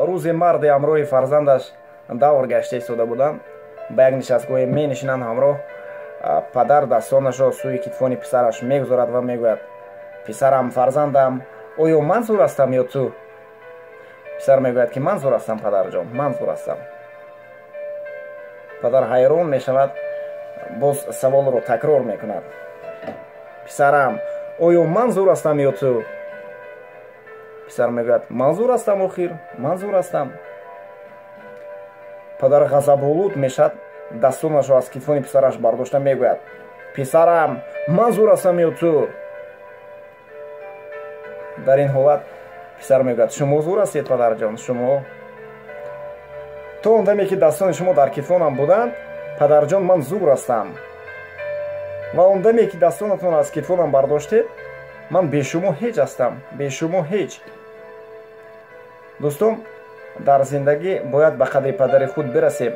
Рӯзе марде ҳамроҳи фарзандаш давр гашта истода буданд. Ба як нишастгоҳе менишинанд ҳамроҳ. Падар дастонашро сӯи китфони писараш мегузорад ва мегӯяд: «Писарам, фарзандам, оё ман зур ҳастам ё ту?» Писар мегӯяд, ки ман зур ҳастам, падарҷон, ман зур ҳастам. Падар ҳайрон мешавад, боз саволро такрор мекунад: «Писарам, оё ман зур ҳастам ё ту?» Писар мегӯяд: «Ман зур ҳастам, охир ман зур ҳастам». Падар ғазаболуд мешавад, дастонашро аз китфони писараш бардошта мегӯяд: «Писарам, ман зур ҳастам ё ту?» Дар ин ҳолат писар мегӯяд: «Шумо зур ҳастед, падарҷон, шумо. То он даме ки дастони шумо дар китфонам буданд, падарҷон, ман зур ҳастам, ва он даме ки дастонатонро аз китфонам бардоштед, ман бе шумо ҳеҷ ҳастам, бе шумо ҳеҷ». Дӯстон, дар зиндагӣ бояд ба қадри падари худ бирасем,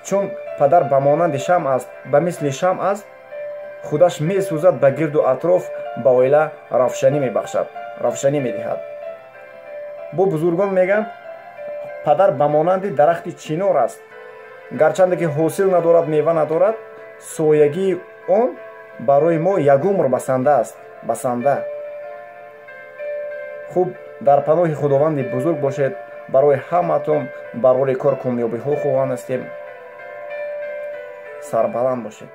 чун падар ба монанди шамъ аст, ба мисли шамъ аст, худаш месӯзад, ба гирду атроф, ба оила равшанӣ мебахшад, равшанӣ медиҳад. Бо бузургон мегӯянд, падар ба монанди дарахти чинор аст. Гарчанде ки ҳосил надорад, мева надорад, соягии он барои мо якумр басанда аст, басанда. Хуб, дар паноҳи Худованди бузург бошед. Барои ҳамаатон барори кор, комёбиҳо хоҳон ҳастем. Сарбаланд бошед.